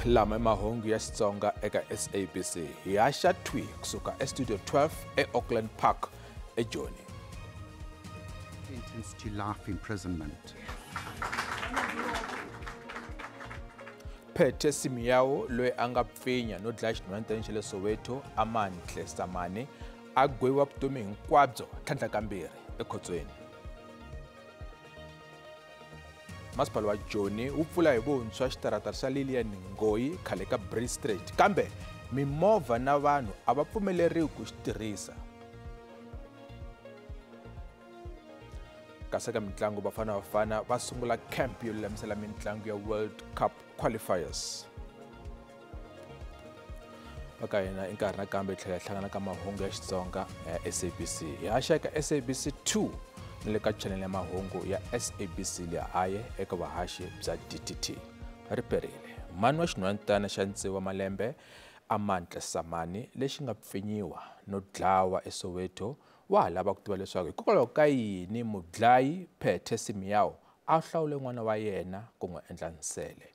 Lama mahungu ya Xitsonga eka SABC hi haxa thwi kusuka eStudio 12 eAuckland Park eJoni. Sentenced to life imprisonment. Phethe Simiao loyi a nga pfinya no dlaya xinhwanyetana xa le Soweto Amantle Samane a gweviwa vutomi hinkwabyo tlhandlakambirhi ekhotsweni. Masipala wa Joni wu pfula hi vuntshwa xitarata xa Lilian Ngoyi khale ka Bree Street, kambe mimovha na vanhu a va pfumeleriwi ku xi tirhisa. Kasi eka mitlangu, Bafana Bafana va sungula camp yo lulamisela mitlangu ya World Cup qualifiers. Va ka hina i nkarhi nakambe hi tlhela hi hlangana ka mahungu ya Xitsonga ya SABC. Hi haxa eka SABC 2 na le ka channel ya mahungu ya SABC Lehae eka vuhaxi bya DTT. Ri perile. Mhani wa xinhwanyetana xa tsevu wa malembe Amantle Samane lexi nga pfinyiwa no dlawa eSoweto wa ha lava ku tiva leswaku hikokwalaho ka yini mudlayi Phethe Simiao a hlawule n'wana wa yena ku n'wi endla nsele.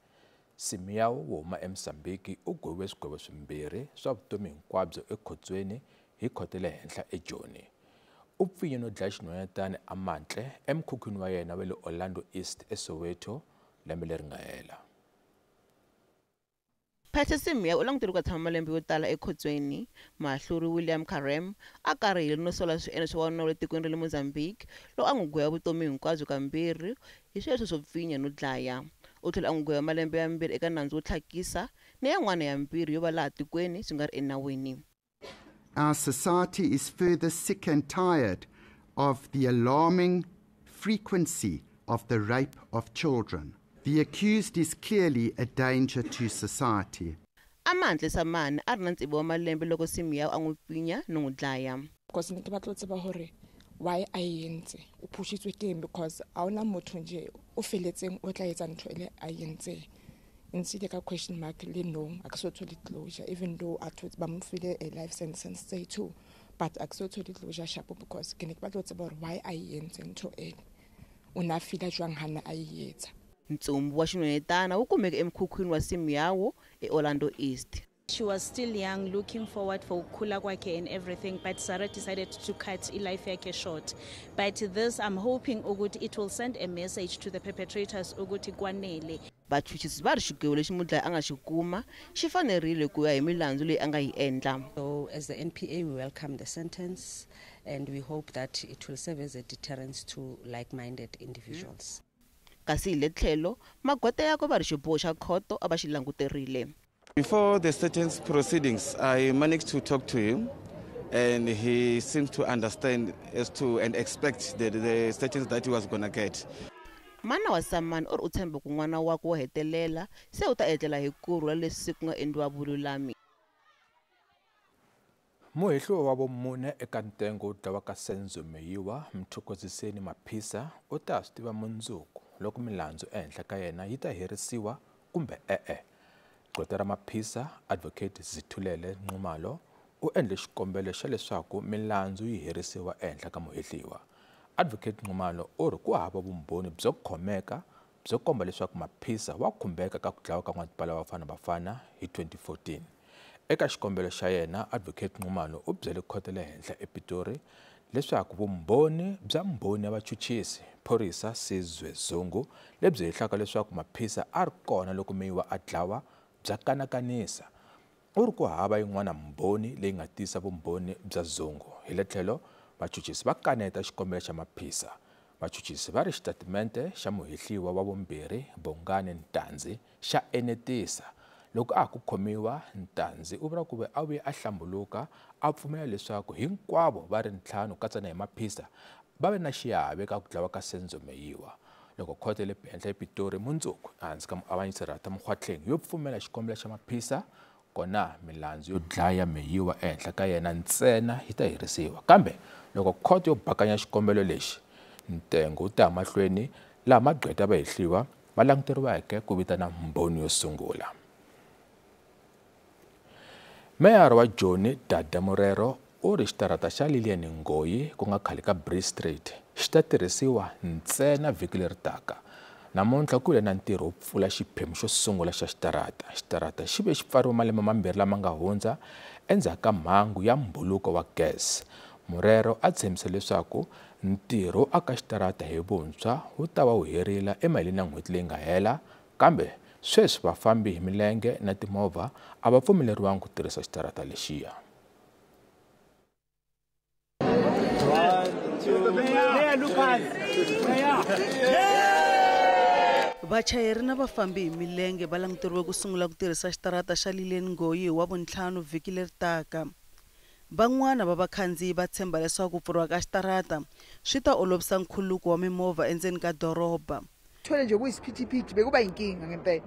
Simiao wo huma eMozambique u gweviwe swigwevo swimbirhi swa vutomi hinkwabyo ekhotsweni hi khoto ya le henhla eJoni. U pfinye no dlaya xinhwanyetana Amantle emukhukhwini wa yena wa le Orlando East eSoweto lembe leri nga hela. Phethe Simiao u languteriwe ku tshama malembe yo tala ekhotsweni. Mahluri William Karem a karihile no sola swiendlo swa wanuna wa le tikweni ra le Mozambique lowu a n'wi gweva vutomi hinkwabyo kambirhi hi sweswo swo pfinya no dlaya. U tlhela a n'wi gweva malembe yambirhi eka nandzu wo tlhakisa na yan'wana yambirhi yo va laha tikweni swi nga ri enawini. Our society is further sick and tired of the alarming frequency of the rape of children. The accused is clearly a danger to society. Amantle Samane a ri na tsevu wa malembe loko Simiao a n'wi pfinya no n'wi dlaya. Because ne ke batla ho tseba hore why a e entse, o phushitswe ke eng, because ha hona motho nje o felletseng o tla etsa ntho ele a e entseng. Ntshile ka question mark le no, a ke so thole closure, even though a thotse ba mo file a life sentence tse two, but a ke so thole closure sharp, because ke ne ke batla ho tseba hore why a e entse ntho ena, o na feel-a jwang ha ne a e etsa. Ntsumbu wa xinhwanyetana wu kumeke emukhukhwini wa Simiao eOrlando East. She was still young, looking forward for ukukhula kwakhe and everything, but Sarah decided to cut life yakhe short. But this, I'm hoping ukuthi it will send a message to the perpetrators ukuthi kwanele. Vachuchisi va ri xigwevo lexi mudlayi a nga xi kuma xi fanerile ku ya hi milandzu leyi a nga yi endla. So as the NPA, we welcome the sentence and we hope that it will serve as a deterrence to like-minded individuals. Kasi hi le tlhelo magqweta yakwe va ri xiboho xa khoto a va xi languterile. Before the sentence proceedings, I managed to talk to him, and he seemed to understand as to and expect the sentence that he was going to get. Mana wa Samane u ri u tshemba ku n'wana wakwe wo hetelela se u ta etlela hi kurhula leswi ku nga endliwa vululami. Muhehliwa wa vumune eka ntengo wo dlawa ka Senzo Meyiwa, Mthokoziseni Maphisa, u ta swi tiva mundzuku loko milandzu ehenhla ka yena yi ta herisiwa kumbe e-e. Gqweta ra Maphisa, Advocate Zithulele Nxumalo, u endle xikombelo xa leswaku milandzu yi herisiwa ehenhla ka muhehliwa. Advocate Nxumalo u ri ku hava vumbhoni byo khomeka byo komba leswaku Maphisa wa khumbeka ka ku dlawa ka n'watipala wa Bafana Bafana hi 2014. Eka xikombelo xa yena, Advocate Nxumalo u byele khoto le henhla ePitori leswaku vumbhoni bya mbhoni ya vachuchisi phorisa Sizwe Zungu lebyi hehlaka leswaku Maphisa a ri kona loko Meyiwa a dlawa bya kanakanisa. U ri ku hava yin'wana mbhoni leyi nga tiyisa vumbhoni bya Zungu. Hi le tlhelo, vachuchisi va kaneta xikombelo xa Maphisa. Vachuchisi va ri xitatimente xa muhehliwa wa vumbirhi Bongani Ntanzi xa enetisa. Loko a ha ku khomiwa, Ntanzi u vula ku ve a vuye a hlambuluka a pfumela leswaku hinkwavo va ri ntlhanu katsa na hi Maphisa va ve na xiave ka ku dlawa ka Senzo Meyiwa. Loko khoto ya le henhla ePitori mundzuku ehansi ka muavanyisi Ratha Mokgoatlheng yo pfumela xikombelo xa Maphisa, kona milandzu yo dlaya Meyiwa ehenhla ka yena ntsena yi ta herisiwa. Kambe loko khoto yo bakanya xikombelo lexi, ntengo wu ta ya mahlweni laha magqweta va hehliwa va languteriweke ku vitana mbhoni yo sungula. Meyara wa Joni Dada Morero u ri xitarata xa Lilian Ngoyi ku nga khale ka Bree Street xi ta tirhisiwa ntsena vhiki leri taka. Namuntlha ku vile na ntirho wo pfula xiphemu xo sungula xa xitarata. Xitarata xi ve xi pfariwe malembe mambirhi lama nga hundza endzhaku ka mhangu ya mbhuluko wa gas. Morero a tshembise leswaku ntirho wo aka xitarata hi vuntshwa wu ta va wu herile emaheleni ya n'hweti leyi nga hela, kambe sweswi vafambi hi milenge na timovha a va pfumeleriwangi ku tirhisa xitarata lexiya. Vachayeri na vafambi hi milenge va languteriwe ku sungula ku tirhisa xitarata xa Lilian Ngoyi hi Wavuntlhanu vhiki leri taka. Van'wana va vakhandziyi va tshemba leswaku ku pfuriwa ka xitarata swi ta olovisa nkhuluko wa mimovha endzeni ka doroba. Thole nje kuyisiphithiphithi bekuba inkinga ngempela.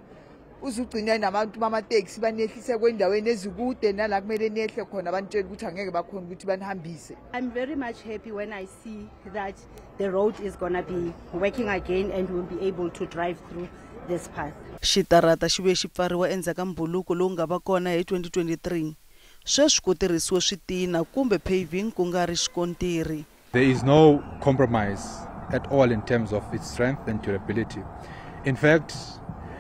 Uzugcina nabantu bamateksi banehlise kwendaweni ezikude nala kumele nehle khona banitshela ukuthi angeke bakhona ukuthi banihambise. I'm very much happy when I see that the road is going to be working again and we'll be able to drive through this path. Xitarata xi vuye xi pfariwa endzhaku ka mbhuluko lowu nga va kona hi 2023. Sweswi ku tirhisiwe switina kumbe paving ku nga ri xikontiri. There is no compromise at all in terms of its strength and durability. In fact,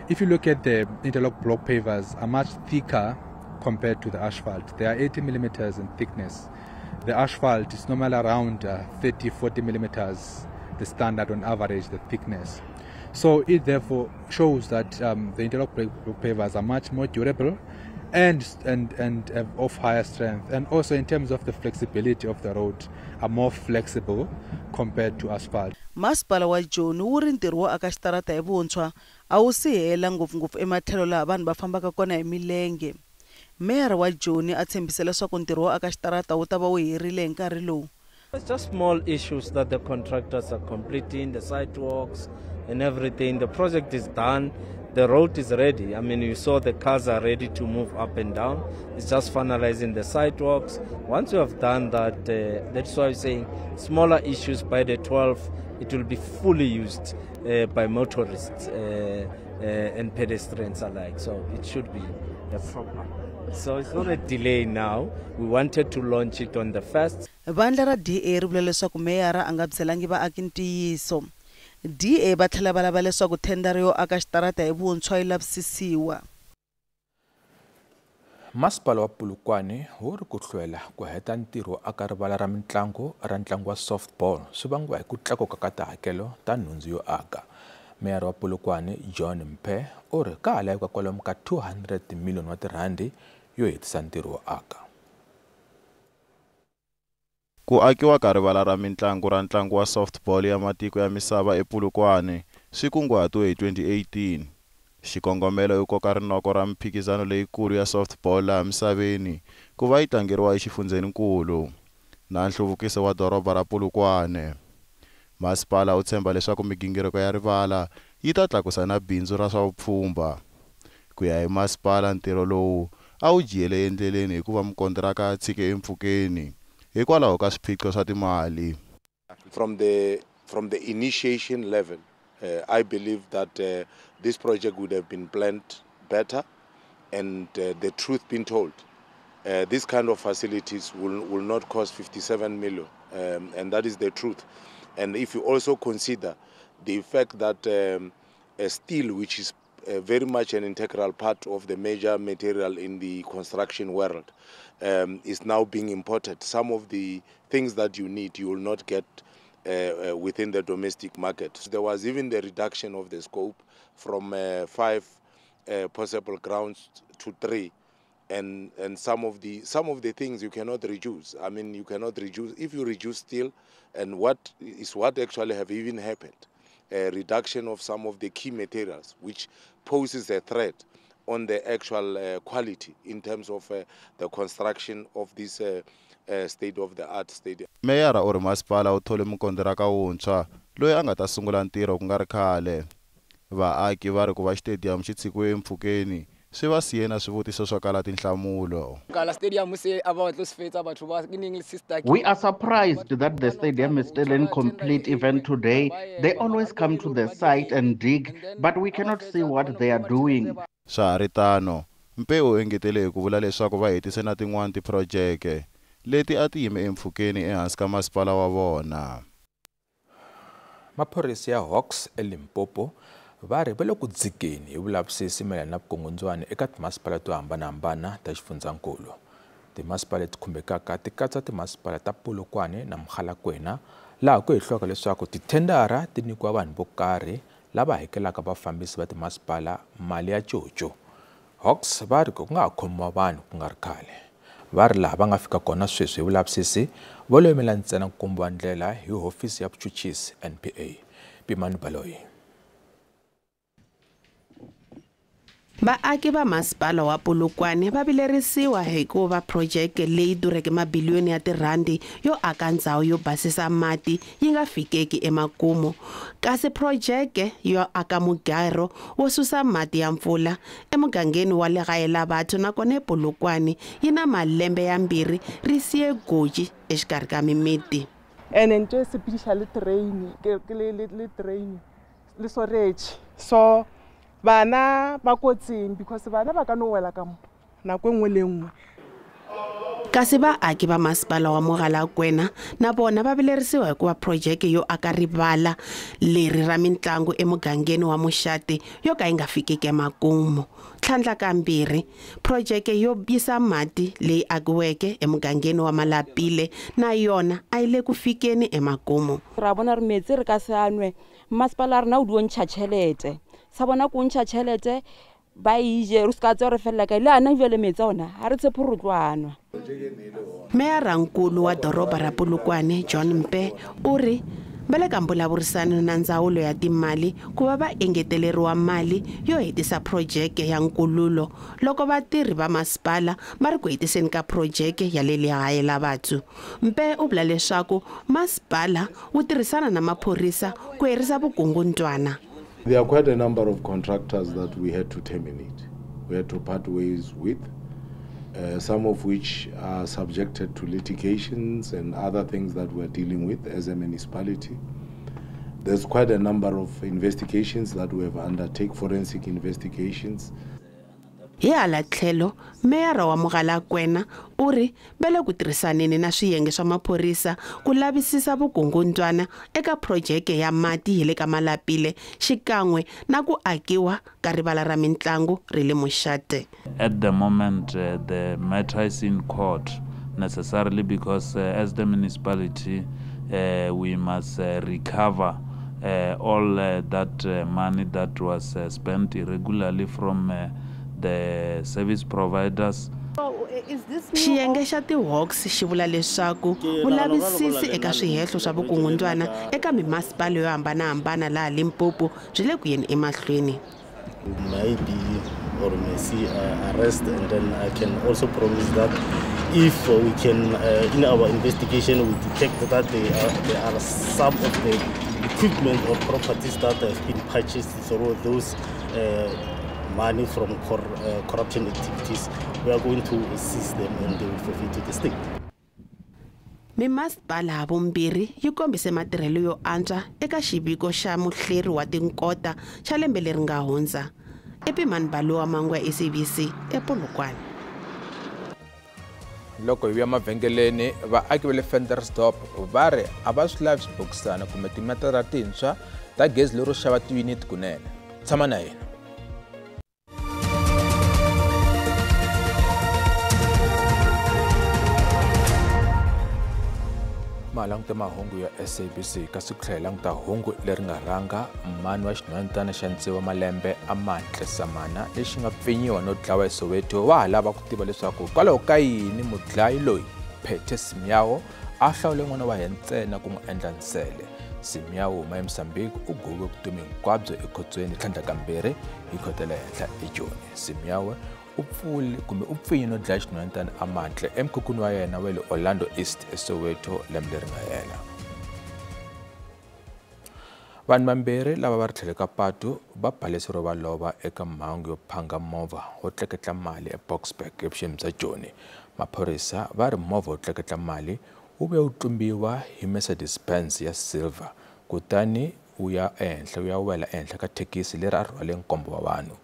if you look at the interlock block pavers are much thicker compared to the asphalt. They are 80 millimeters in thickness. The asphalt is normally around 30-40 millimeters, the standard on average, the thickness. So it therefore shows that the interlock block pavers are much more durable and of higher strength, and also in terms of the flexibility of the road are more flexible compared to asphalt. Masipala wa Joni wu ri ntirho wo aka xitarata hi vuntshwa a wu si hela ngopfungopfu ematlhelo laha vanhu va fambaka kona hi milenge. Meyara wa Joni a tshembise leswaku ntirho wo aka xitarata wu ta va wu herile hi nkarhi lowu. It's just small issues that the contractors are completing, the sidewalks and everything. The project is done. The road is ready. I mean, you saw the cars are ready to move up and down. It's just finalizing the sidewalks. Once you have done that, that's why I'm saying smaller issues by the 12th, it will be fully used by motorists and pedestrians alike. So it should be a proper. So it's not a delay now. We wanted to launch it on the 1st. Vandla ra DA ri vula leswaku meyara a nga byelangi vaaki ntiyiso. DA va tlhela va lava leswaku thendara yo aka xitarata hi vuntshwa yi lavisisiwa. Masipala wa Polokwane wu ri ku hlwela ku heta ntirho wo aka rivala ra mintlangu ra ntlangu wa softball swi vangiwa hi ku tlakuka ka tihakelo ta nhundzu yo aka. Meyara wa Polokwane John Mphe u ri ka ha laveka kwalomu ka 200 million wa tirhandi yo hetisa ntirho wo aka. Ku akiwa ka rivala ra mintlangu ra ntlangu wa softball ya matiko ya misava ePolokwane swi kunguhatiwe hi 2018. Xikongomelo i koka rinoko ra mphikizano leyikulu ya softball laha misaveni ku va yi tlangeriwa exifundzhenikulu na nhluvukiso wa doroba ra Polokwane. Masipala wu tshemba leswaku migingiriko ya rivala yi ta tlakusa na bindzu ra swa vupfhumba. Ku ya hi masipala, ntirho lowu a wu jiyele endleleni hikuva mukontiraka a tshike empfhukeni hikwalaho ka swiphiqo swa timali. From the initiation level, I believe that this project would have been planned better, and the truth being told, this kind of facilities will not cost 57 million, and that is the truth. And if you also consider the fact that steel, which is very much an integral part of the major material in the construction world, is now being imported. Some of the things that you need, you will not get within the domestic market. There was even the reduction of the scope from 5 possible grounds to 3, and some of the things you cannot reduce. I mean, you cannot reduce. If you reduce steel, and what actually have even happened, a reduction of some of the key materials, which poses a threat on the actual quality in terms of the construction of this state-of-the-art stadium. Meyara u ri masipala wu thole mukontiraka wuntshwa loyi a nga ta sungula ntirho ku nga ri khale. Vaaki va ri ku va xitediyamu xi tshikiwe empfhukeni swi va siye na swivutiso swo kala tinhlamulo. We are surprised that the stadium is still incomplete even today. They always come to the site and dig, but we cannot see what they are doing. Swa ha ri tano, Mpe u engetele hi ku vula leswaku va hetise na tin'wana tiphurojeke leti a ti yime empfhukeni ehansi ka masipala wa vona. Maphorisa ya Hawks eLimpopo Va ri va le ku dzikeni hi vulavisisi mayelana na vukungundzwana eka timasipala to hambanahambana ta xifundzankulu. Timasipala leti khumbekaka ti katsa timasipala ta Polokwane na Mogalakwena, laha ku hehliwaka leswaku tithendara ti nyikiwa vanhu vo karhi lava hakelaka vafambisi va timasipala mali ya coco. Hawks va ri ku nga ha khomiwa vanhu ku nga ri khale. Va ri laha va nga fika kona sweswi hi vulavisisi vo lo yimela ntsena ku kombiwa ndlela hi hofisi ya vuchuchisi NPA. Pimani Baloyi. Vaaki va masipala wa Polokwane va vilerisiwa hikuva phurojeke leyi durheke mabiliyoni ya tirhandi yo aka ndzhawu yo basisa mati yi nga fikeki emakumu, kasi phurojeke yo aka mugerho wo susa mati ya mpfula emugangeni wa Legae la Batho nakona ePolokwane yi na malembe yambirhi ri siye goji exikarhi ka mimiti. Ene ntho e sepediša le train le train le soretše so bana ba kotsing because bana ba ka no wela ka mo nako engwe le nngwe. Kasi vaaki va masipala wa Mogalakwena na vona va vilerisiwa hikuva phurojeke yo aka rivala leri ra mintlangu emugangeni wa Muxati yo ka yi nga fikiki emakumu. Tlhandlakambirhi, phurojeke yo yisa mati leyi akiweke emugangeni wa Malapile na yona a yi le ku fikeni emakumu. Ra bona re metsi re ka se a nwe, masipala rena o dio ntšha tšhelete sa bona ko ntšha tšhelete ba ije re se ka tswa re felela kae le ana jwale metsi a ona ha re tshepe re tlo a nwa. Meyarankulu wa doroba ra Polokwane John Mpe u ri va le ka mbulavurisano na ndzawulo ya timali ku va va engeteleriwa mali yo hetisa phurojeke ya nkululo loko vatirhi va masipala va ri ku hetiseni ka phurojeke ya le Lehae la Batho. Mpe u vula leswaku masipala wu tirhisana na maphorisa ku herisa vukungundzwana. There are quite a number of contractors that we had to terminate. We had to part ways with, some of which are subjected to litigations and other things that we're dealing with as a municipality. There's quite a number of investigations that we have undertaken, forensic investigations. Hi hala tlhelo, meyara wa Mogalakwena u ri va le ku tirhisaneni na swiyenge swa maphorisa ku lavisisa vukungundzwana eka phurojeke ya mati hi le ka Malapile xikan'we na ku akiwa ka rivala ra mintlangu ri le Muxate. At the moment, the matter is in court necessarily because as the municipality we must recover all that money that was spent irregularly from the service providers. Xiyenge xa ti-Hawks xi vula leswaku vulavisisi eka swihehlo swa vukungundzwana eka mimasipala yo hambanahambana laha Limpopo byi le ku yeni emahlweni. Maybe or may see arrest, and then I can also promise that if we can, in our investigation, we detect that there are some of the equipment or properties that have been purchased through those money from corruption activities, we are going to seize them and they will forfeit to the state. Mimasipala havumbirhi yi kombise matirhelo yo antswa eka xiviko xa muhleri wa tinkota xa lembe leri nga hundza. Epimani Balowa Mangwa, SABC, ePolokwane. Loko hi vuya mavhengeleni, vaaki va le Ventersdorp va ri a va swi lavi swibokisana kumbe timetara tintshwa ta gezi lero xava tiyuniti kunene. Tshama na hina. Malanguta mahungu ya SABC kasi ku tlhela languta hungu leri nga rhanga mhani wa xinhwanyetana xa tsevu malembe Amantle Samana lexi nga pfinyiwa no dlawa eSoweto wa ha lava ku tiva leswaku hikwalaho ka yini mudlayi loyi Phethe Simiao a hlawule n'wana wa yena ntsena ku n'wi endla nsele. Simiao huma eMozambique u gweviwe vutomi hinkwabyo ekhotsweni tlhandlakambirhi hi khoto ya le henhla eJoni. Simiao u pfule kumbe u pfinye no dlaya xinhwanyetana Amantle emukhukhwini wa yena wa le Orlando East eSoweto lembe leri nga hela. Vanhu vambirhi lava va ri tlhelo ka patu va baleseriwe va lova eka mhangu yo phanga movha wo tleketla mali eBoksburg evuxeni bya Joni. Maphorisa va ri movha wo tleketla mali wu ve wu tlumbiwa hi Mercedes Benz ya silver kutani wu ya ehenhla wu ya wela ehenhla ka thekisi leri a rhwale nkombo wa vanhu.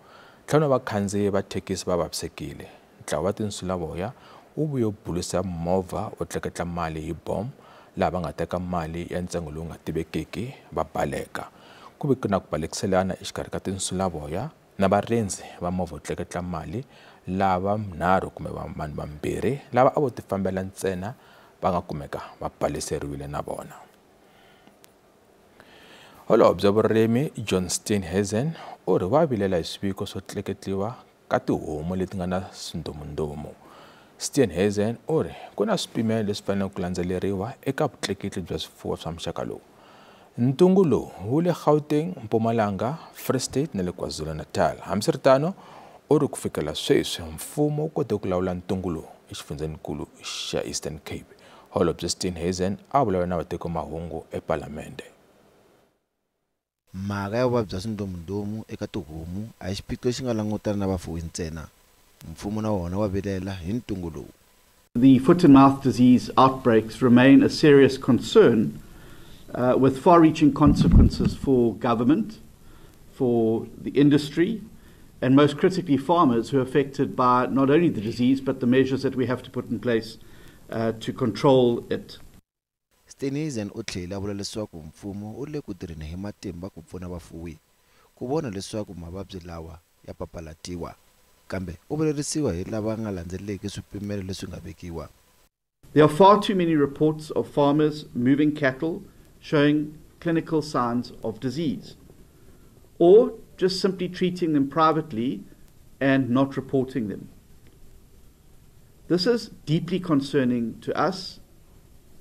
Ntlhanu wa vakhandziyi va thekisi va vavisekile. Ntlawa wa tinsulavoya wu vuye wu bulusa movha wo tleketla mali hi bomo laha va nga teka mali ya ntsengo lowu nga tivekiki va baleka. Ku ve na ku balekiselana exikarhi ka tinsulavoya na varindzi va movha wo tleketla mali lava nharhu kumbe vanhu vambirhi lava a vo tifambela ntsena va nga kumeka va baleseriwile na vona. Holobye wa vurimi John Steenhuisen u ri wa vilela hi swiviko swo tleketliwa ka tihomu leti nga na swindomundomu. Steenhuisen u ri ku na swipimelo leswi faneleke ku landzeleriwa eka vutleketli bya swifuwo swa muxaka lowu. Ntungu lowu wu le Gauteng, Mpumalanga, Free State na le KwaZulu-Natal. Hambiswiritano, u ri ku fikela sweswi mfumo wu kote ku lawula ntungu lowu exifundzhenikulu xa Eastern Cape. Holobye Steenhuisen a vulavula na vatekamahungu ePalamende. Mhaka ya vuvabyi bya swindomundomu eka tihomu a hi xiphiqo lexi nga langutana na vafuwi ntsena. Mfumo na wona wa vilela hi ntungu lowu. The foot and mouth disease outbreaks remain a serious concern with far-reaching consequences for government, for the industry, and most critically farmers who are affected by not only the disease but the measures that we have to put in place to control it. Steenhuisen u tlhele a vula leswaku mfumo wu le ku tirheni hi matimba ku pfuna vafuwi ku vona leswaku mavabyi lawa ya papalatiwa, kambe u vilerisiwa hi lava nga landzeleliki swipimelo leswi nga vekiwa. There are far too many reports of farmers moving cattle showing clinical signs of disease, or just simply treating them privately and not reporting them. This is deeply concerning to us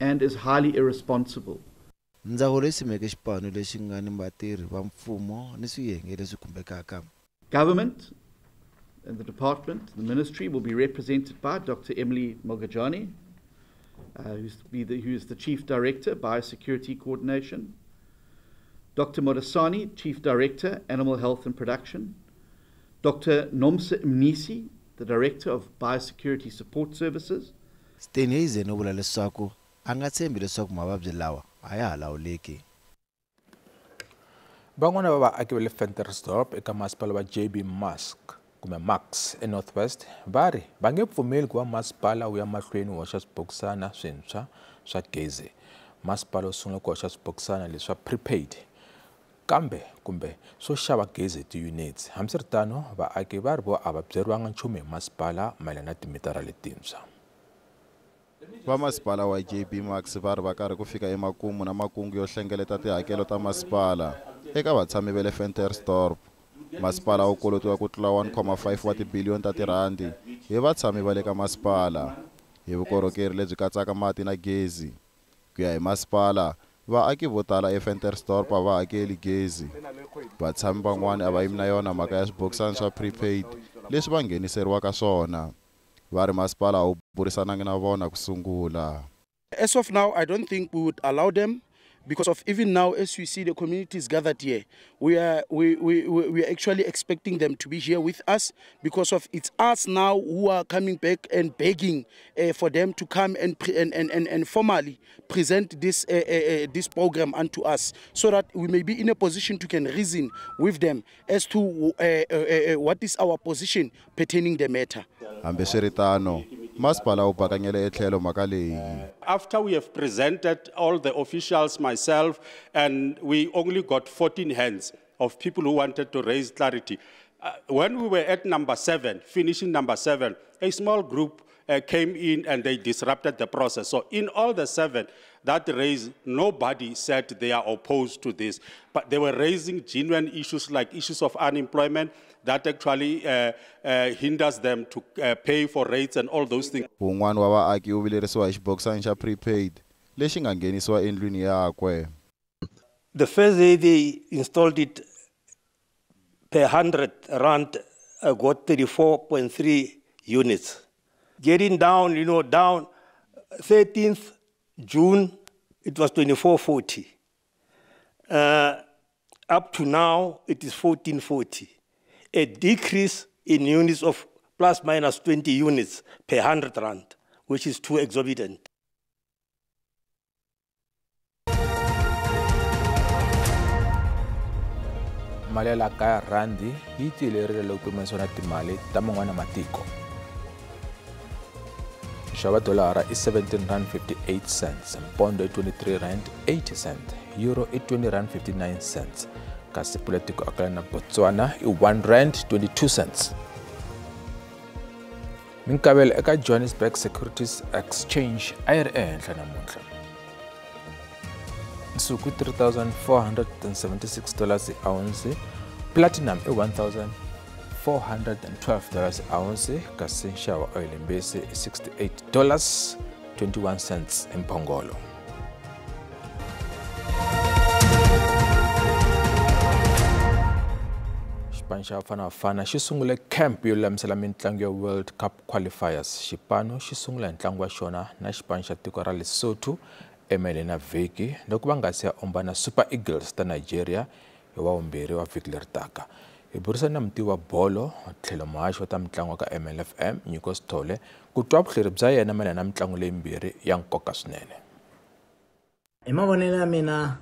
and is highly irresponsible. Ndzawulo yi simeke xipano lexi nga ni vatirhi va mfumo ni swiyenge leswi khumbekaka. Government and the department, the ministry, will be represented by Dr. Emily Mogajane, who is the Chief Director, Biosecurity Coordination, Dr. Modasani, Chief Director, Animal Health and Production, Dr. Nomsa Mnisi, the Director of Biosecurity Support Services. Steenhuisen u vula leswaku a nga tshembi leswaku mavabyi lawa a ya ha lawuleki. Van'wana va vaaki va le Ventersdorp eka masipala wa JB Musk kumbe Max eNorth West va ri va nge pfumeli ku va masipala wu ya mahlweni wu hoxa swibokisana swintshwa swa gezi. Masipala wu sungula ku hoxa swibokisana leswa prepaid kambe kumbe swo xava gezi hi ti-units. Hambiswiritano, vaaki va ri vo a va byeriwanga nchumu hi masipala mayelana na timitara letintshwa. Va masipala wa JB Max va ri va karhi ku fika emakumu na makungu yo hlengeleta tihakelo ta masipala eka vatshami va le Ventersdorp. Masipala wu kolotiwa ku tlula 1.5 wa tibiliyoni ta tirhandi hi vatshami va le ka masipala hi vukorhokeri lebyi katsaka mati na gezi. Ku ya hi masipala, vaaki vo tala eVentersdorp a va hakeli gezi. Vatshami van'wana a va yimi na yona mhaka ya swibokisana swa prepaid leswi va ngheniseriwaka swona. Va ri masipala a wu burisanangi na vona ku sungula. As of now, I don't think we would allow them, because of even now, as we see the communities gathered here, we are actually expecting them to be here with us, because of it's us now who are coming back and begging for them to come and formally present this this program unto us, so that we may be in a position to can reason with them as to what is our position pertaining the matter. Hambiswiritano, masipala wu bakanyele etlhelo mhaka leyi. After we have presented all the officials, myself, and we only got 14 hands of people who wanted to raise clarity. When we were at number 7, finishing number 7, a small group came in and they disrupted the process. So in all the 7 that raised, nobody said they are opposed to this. But they were raising genuine issues like issues of unemployment that actually hinders them to pay for rates and all those things. Wun'wana wa vaaki u vilerisiwa hi xibokisana xa prepaid lexi nga nghenisiwa endlwini yakwe. The first day they installed it per 100 rand, I got 34.3 units. Getting down, you know, down 13th June, it was 24.40. Up to now, it is 14.40. A decrease in units of plus minus 20 units per 100 rand, which is too exorbitant. Mali ya laha kaya rhandi yi tiyelerile loko pimanisiwa na timali ta man'wana matiko. Nxavo wa dolara i R17.58, pondo i R23.80, euro i R20.59, Kasi pula tiko akelana na Botswana i 1 rand 22 cents. Minkavelo eka Johannesburg Securities Exchange a yi ri ehenhla namuntlha. Nsuku $3,476 hi ounce, platinum i $1,412 ounce, kasi nxavo wa oyilimbisi i $68.21 hi mphongolo. Xipano xa Bafana Bafana xi sungule camp yo lulamisela mitlangu ya World Cup qualifiers. Xipano xi sungula hi ntlangu wa xona na xipano xa tiko ra Lesotho emayeleni na vhiki loko va nga se ya omba na Super Eagles ta Nigeria hi wa vumbirhi wa vhiki leri taka. Hi burisana na mutivi wa bolo tlhelo muhaxi wa ta mitlangu ka MLFM Nyiko Sithole ku twa vuhleri bya yena mayelana na mitlangu leyimbirhi ya nkoka swinene. Hi mavonelo ya mina,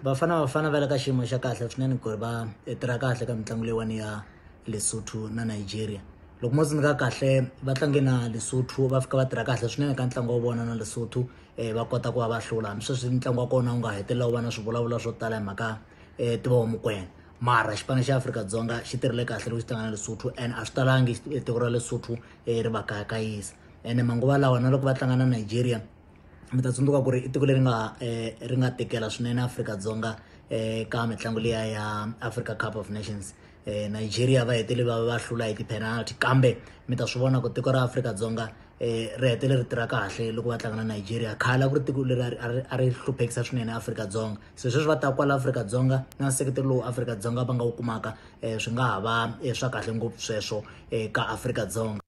Bafana Bafana va le ka xiyimo xa kahle swinene ku ri va tirha kahle ka mitlangu leyiwani ya Lesotho na Nigeria. Loko mo tsundzuka kahle va tlange na Lesotho va fika va tirha kahle swinene ka ntlangu wa vona na Lesotho, va kota ku va va hlula. Hambi sweswi ntlangu wa kona wu nga hetelela wu va na swivulavula swo tala hi mhaka Teboho Mokoena, mara xipano xa Afrika-Dzonga xi tirhile kahle loko xi tlanga na Lesotho, and a swi talangi tiko ra Lesotho ri va kayakayisa. Ene manguva lawa na loko va tlanga na Nigeria, mi ta tsundzuka ku ri i tiko leri nga ri nga tekela swinene Afrika-Dzonga ka mitlangu liya ya Africa Cup of Nations. Nigeria va hetele va va hlula hi ti-penalty, kambe mi ta swi vona ku tiko ra Afrika-Dzonga ri hetele ri tirha kahle loko va tlanga na Nigeria. Khale a ku ri tiko leri a ri hluphekisa swinene Afrika-Dzonga, se sweswi va ta kwala Afrika-Dzonga na nseketelo lowu Afrika-Dzonga va nga wu kumaka, swi nga ha va swa kahle ngopfu sweswo ka Afrika-Dzonga.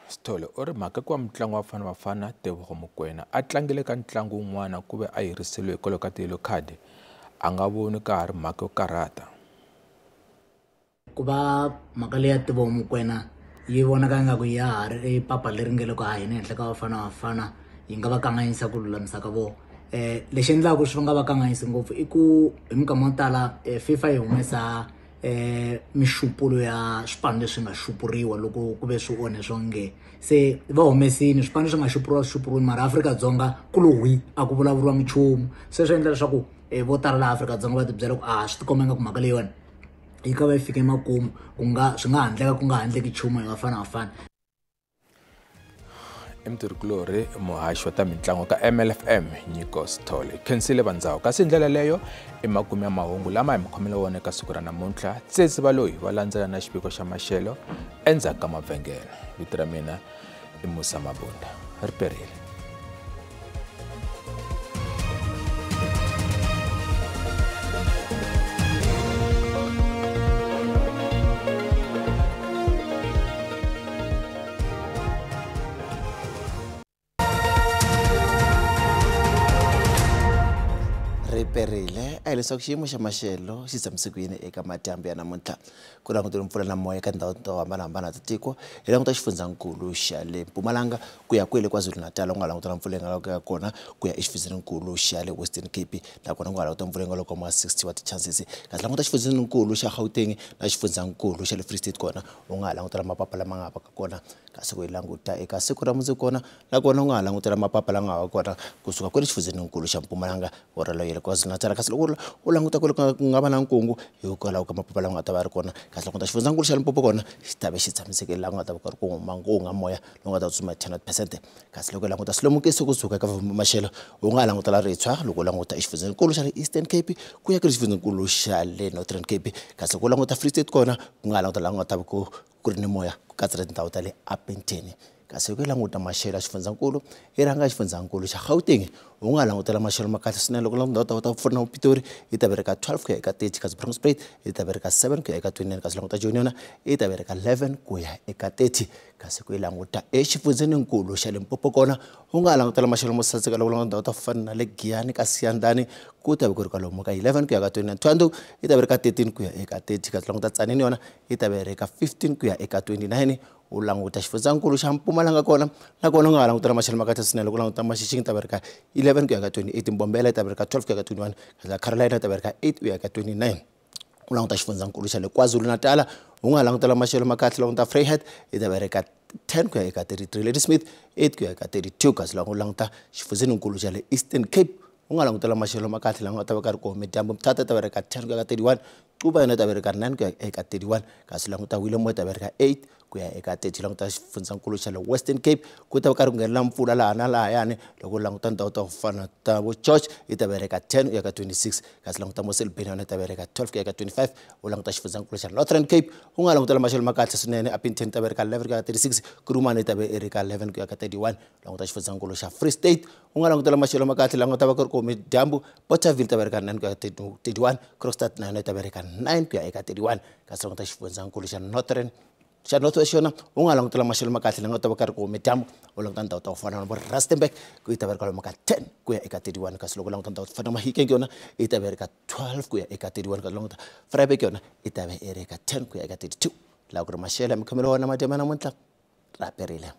Sithole u ri mhaka ku va mutlangi wa Bafana Bafana Teboho Mokoena a tlangile ka ntlangu wun'wana ku ve a yiriseliwe hikwalaho ka ti-yellow card a nga voni ka ha ri mhaka yo karhata. Ku va mhaka leya Teboho Mokoena yi vonaka ingaku ya ha ri papa leri nge le ku haheni ehenhla ka Bafana Bafana yi nga va kanganyisa ku lulamisa ka vona. Lexi endlaka swi nga va kanganyisi ngopfu i ku hi minkama yo tala FIFA yi humesa mixupulo ya swipano leswi nga xupuriwa loko ku ve swi onhe swo nge se va humesini swipano swi nga xupuriwa swi xupuriwini, mara Afrika-Dzonga ku lo hwi a ku vulavuriwa nchumu. Se swi endla leswaku vo tala laha Afrika-Dzonga va tibyela ku a swi tikomba ingaku mhaka leyiwani yi ka va yi fike emakumu, ku nga swi nga handleka ku nga handleki nchumu hi Bafana Bafana. Mtirhikulorhi muhaxi wa ta mitlangu ka MLFM Nyiko Sithole khensile vandzhawu. Kasi hi ndlela leyo i makumu ya mahungu lama hi mi khomele wona eka siku ra namuntlha. Tsetse Baloyi va landzela na xiviko xa maxelo endzhaku ka mavhengele. Vito ra mina i Musa Mabunda. Ri perile. Riperile a hi leswaku xiyimo xa maxelo xi tshamise ku yini eka madyambu ya namuntlha. Ku langutela mpfula na moya eka tindhawu to hambanahambana ta tiko, hi languta xifundzankulu xa le Mpumalanga ku ya kwele KwaZulu-Natal, ku nga langutela mpfula yi nga ya kona ku ya exifundzeninkulu xa le Western Cape, nakona ku nga languta mpfula yi nga loko ma 60 wa ti-chances. Kasi languta xifundzankulu xa Gauteng na xifundzankulu xa le Free State kona u nga ha langutela mapapa lama nga va ka kona. Kasi ku yi languta eka siku ra mundzuku kona nakona u nga ha langutela mapapa lama nga va kona kusuka kwele xifundzeninkulu xa Mpumalanga or loyele KwaZulu-Natal. Kasi loko u languta kwele ku nga va na nkungu hikwalaho ka mapapa lama nga ta va ri kona. Kasi languta xifundzankulu xa Limpopo kona xi ta ve xi tshamisekile laha ku nga ta va ku ri ku huma nkunga moya lowu nga ta tsutsuma hi 10%. Kasi loko u languta swilemukiso kusuka eka maxelo u nga langutela ritshwa loko u languta exifundzeninkulu xa le Eastern Cape ku ya ka xifundzeninkulu xa le Northern Cape. Kasi loko u languta Free State kona ku nga languta laha ku nga ta va ku ri ni moya ku katsa na tindhawu ta le Upington. Kasi loko hi languta maxelo ya xifundzankulu hi rhanga xifundzankulu xa Gauteng u nga langutela maxelo ma kahle swinene. Loko u languta ndhawu ta ku fana na Pitori yi ta vereka 12 ku ya eka 30, kasi Bronkhorstspruit yi ta vereka 7 ku ya eka 29, kasi languta Joni yona yi ta vereka 11 ku ya eka 30. Kasi ku yi languta exifundzeninkulu xa Limpopo kona u nga langutela maxelo mo saseka. Loko u languta ndhawu ta ku fana na le Giyani ka Siyandhani ku ta ve ku ri kwalomu ka 11 ku ya ka 29, Thohoyandou yi ta vereka 13 ku ya eka 30, kasi languta Tzaneen yona yi ta vereka 15 ku ya eka 29. U languta xifundzankulu xa Mpumalanga kona nakona u nga ha langutela maxelo ma kahle swinene. Loko u languta Mashishing yi ta vereka 11 ku ya ka 28, Mbombela yi ta vereka 12 ku ya ka 21, kasi la Carolina yi ta vereka 8 ku ya ka 29. U languta xifundzankulu xa le KwaZulu-Natal u nga langutela maxelo ma kahle. Languta Vryheid yi ta vereka 10 ku ya eka 33, Ladysmith 8 ku ya eka 32, kasi loko u languta xifundzankulu xa le Eastern Cape U nga langutela maxelo ma kahle lama nga ta va ka ri kona dyambu. Mthatha ta va ri ka 10 ku ya ka 31, Cuba yona ta va ri ka 9 ku ya eka 31, kasi languta Willowmoore ta va ri ka 8 ku ya eka 30. Languta xifundzankulu xa le Western Cape, ku ta va karhi ku nghenela mpfula laha na lahayani. Loko u languta ndhawu ta ku fana ta vo George yi ta va ri ka 10 ku ya ka 26, kasi languta Mossel Bay yona yi ta va ri ka 12 ku ya ka 25. U languta xifundzankulu xa Northern Cape, u nga langutela maxelo ma kahle swinene. Upington ta va ri ka 11 ku ya ka 36, Kuruman yi ta va yi ri ka 11 ku ya ka 31. Languta xifundzankulu xa Free State, u nga langutela maxelo ma kahle lama nga ta va ku ri kome dyambu. Bothaville ta va ri ka 9 ku ya ka 31, Kroonstad na yona yi ta va ri ka 9 ku ya eka 31, kasi languta xifundzankulu xa Northern xa North West yona u nga langutela maxelo ma kahle lama nga ta va ka ri ku hume dyambu. U languta ndhawu ta ku fana na vo Rustenburg, ku yi ta va ri kwalomu ka 10 ku ya eka 31, kasi loko u languta ndhawu to fana na Mahikeng yona yi ta va ri ka 12 ku ya eka 31, kasi languta Vryburg yona yi ta va yi ri ka 10 ku ya eka 32. Laha ku ri maxelo ya mikhomelo wa wona madyambu ya namuntlha ra perile.